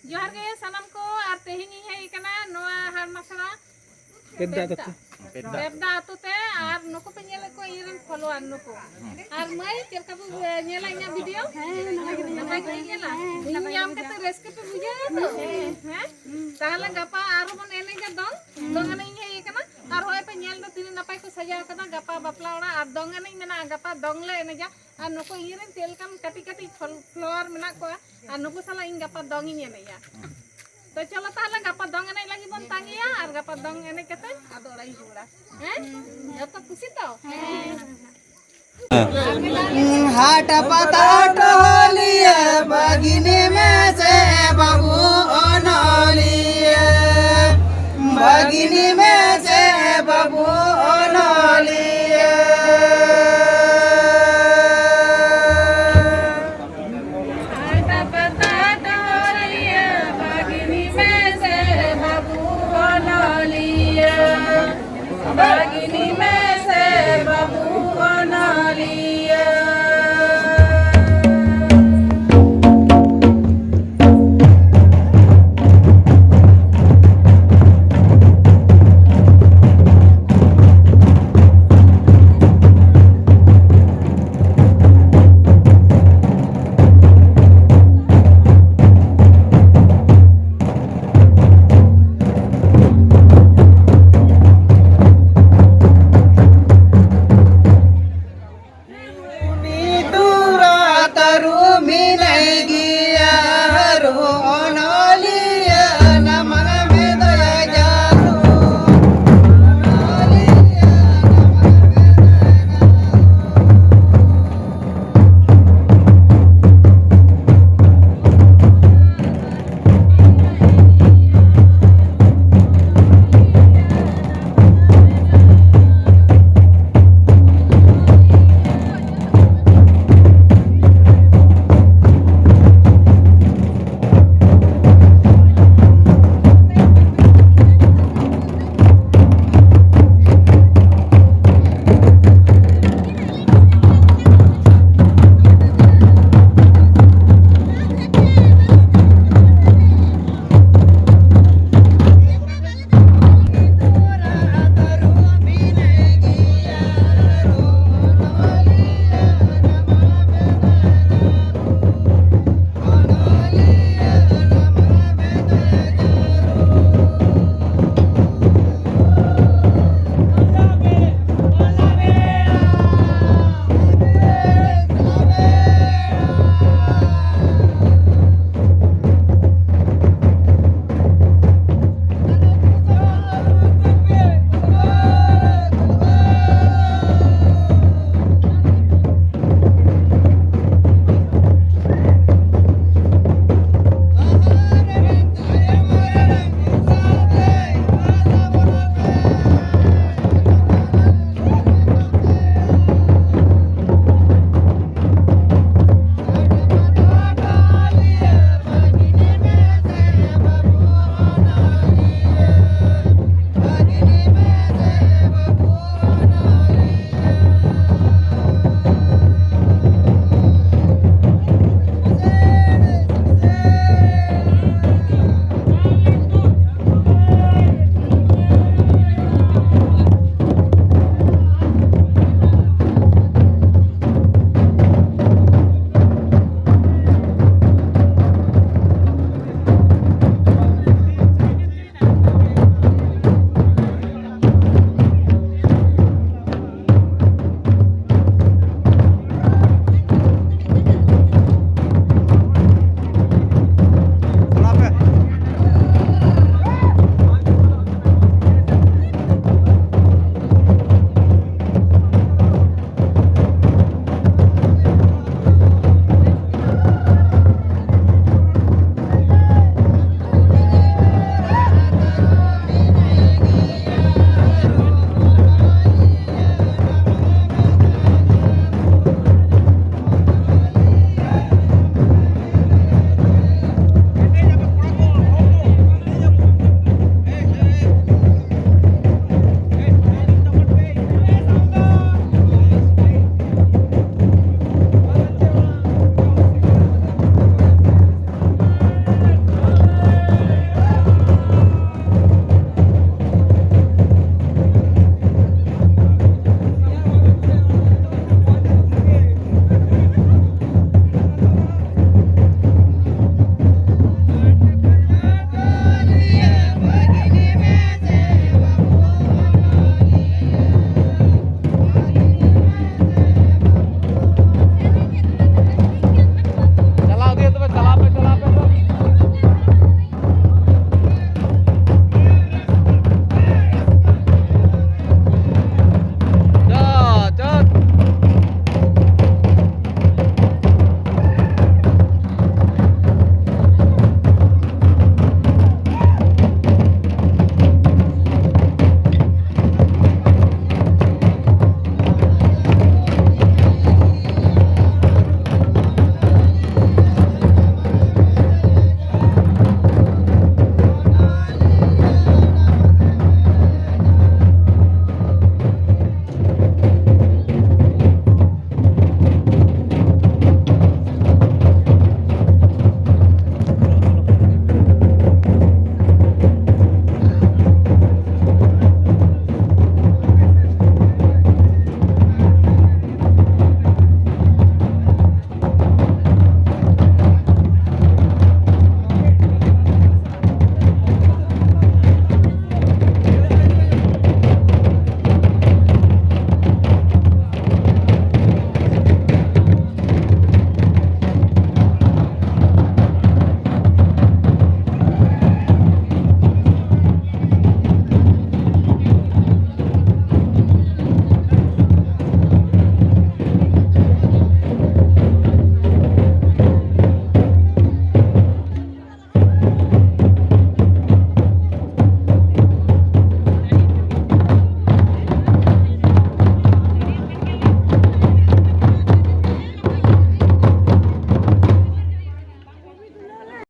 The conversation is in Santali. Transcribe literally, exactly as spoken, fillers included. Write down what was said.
ᱡᱚᱦᱟᱨ ᱜᱮ ᱥᱟᱱᱟᱢ ᱠᱚ᱾ ᱟᱨ ᱛᱮᱦᱮᱧ ᱤᱧ ᱦᱮᱡ ᱟᱠᱟᱱᱟ ᱱᱚᱣᱟ ᱦᱟᱲᱢᱟᱥᱲᱟ ᱯᱮᱫᱫᱟ ᱟᱛᱳ ᱛᱮ᱾ ᱯᱮᱫᱫᱟ ᱟᱛᱳ ᱛᱮ᱾ ᱟᱨ ᱱᱩᱠᱩ ᱯᱮ ᱧᱮᱞᱮᱫ ᱠᱚᱣᱟ ᱤᱧ ᱨᱮᱱ ᱯᱷᱚᱞᱳᱣᱟᱨ ᱱᱩᱠᱩ᱾ ᱟᱨ ᱢᱟᱹᱭ, ᱪᱮᱫ ᱞᱮᱠᱟ ᱯᱮ ᱧᱮᱞᱟ ᱤᱧᱟᱹᱜ ᱵᱷᱤᱰᱤᱭᱳ? ᱱᱟᱯᱟᱭ ᱜᱮᱯᱮ ᱧᱮᱞᱟ? ᱤᱧ ᱧᱟᱢ ᱠᱟᱛᱮ ᱨᱟᱹᱥᱠᱟᱹ ᱯᱮ ᱵᱩᱡᱷᱟᱹᱣᱟ ᱛᱚ? ᱦᱮᱸ᱾ ᱛᱟᱦᱚᱞᱮ ᱜᱟᱯᱟ ᱟᱨᱦᱚᱸ ᱵᱚᱱ ᱮᱱᱮᱡᱟ ᱫᱚᱝ᱾ ᱫᱚᱝ ᱮᱱᱮᱡ ᱤᱧ ᱦᱮᱡ ᱟᱠᱟᱱᱟ᱾ ᱟᱨ ᱦᱚᱸᱜᱼᱚᱭ ᱯᱮ ᱧᱮᱞ ᱫᱟ ᱛᱤᱱᱟᱹᱜ ᱱᱟᱯᱟᱭ ᱠᱚ ᱥᱟᱡᱟᱣ ᱠᱟᱫᱟ᱾ ᱜᱟᱯᱟ ᱵᱟᱯᱞᱟ ᱚᱲᱟᱜ ᱟᱨ ᱫᱚᱝ ᱮᱱᱮᱡ ᱢᱮᱱᱟᱜᱼᱟ᱾ ᱜᱟᱯᱟ ᱫᱚᱝ ᱞᱮ ᱮᱱᱮᱡᱟ᱾ ᱟᱨ ᱱᱩᱠᱩ ᱤᱧ ᱨᱮᱱ ᱪᱮᱫ ᱞᱮᱠᱟᱱ ᱠᱟᱹᱴᱤᱡ ᱠᱟᱹᱴᱤᱡ ᱯᱷᱚᱞ-, ᱯᱷᱚᱞᱳᱣᱟᱨ ᱢᱮᱱᱟᱜ ᱠᱚᱣᱟ, ᱟᱨ ᱱᱩᱠᱩ ᱥᱟᱞᱟᱜ ᱤᱧ ᱜᱟᱯᱟ ᱫᱚᱝ ᱤᱧ ᱮᱱᱮᱡᱟ᱾ ᱛᱚ ᱪᱚᱞᱚ ᱛᱟᱦᱚᱞᱮ ᱜᱟᱯᱟ ᱫᱚᱝ ᱮᱱᱮᱡ ᱞᱟᱹᱜᱤᱫ ᱵᱚᱱ ᱛᱟᱸᱜᱤᱭᱟ, ᱟᱨ ᱜᱟᱯᱟ ᱫᱚᱝ ᱮᱱᱮᱡ ᱠᱟᱛᱮ ᱟᱫᱚ ᱚᱲᱟᱜ ᱤᱧ ᱨᱩᱣᱟᱹᱲᱟ᱾ ᱦᱮᱸ? ᱡᱚᱛᱚ ᱠᱩᱥᱤ ᱛᱚ? ᱦᱮᱸ᱾ ᱦᱟᱴ ᱯᱟᱛᱟ ᱴᱚᱦᱚᱞᱤᱭᱟᱹ ᱵᱟᱹᱜᱤᱱᱤ ᱢᱮ ᱥᱮ ᱵᱟᱹᱦᱩ᱾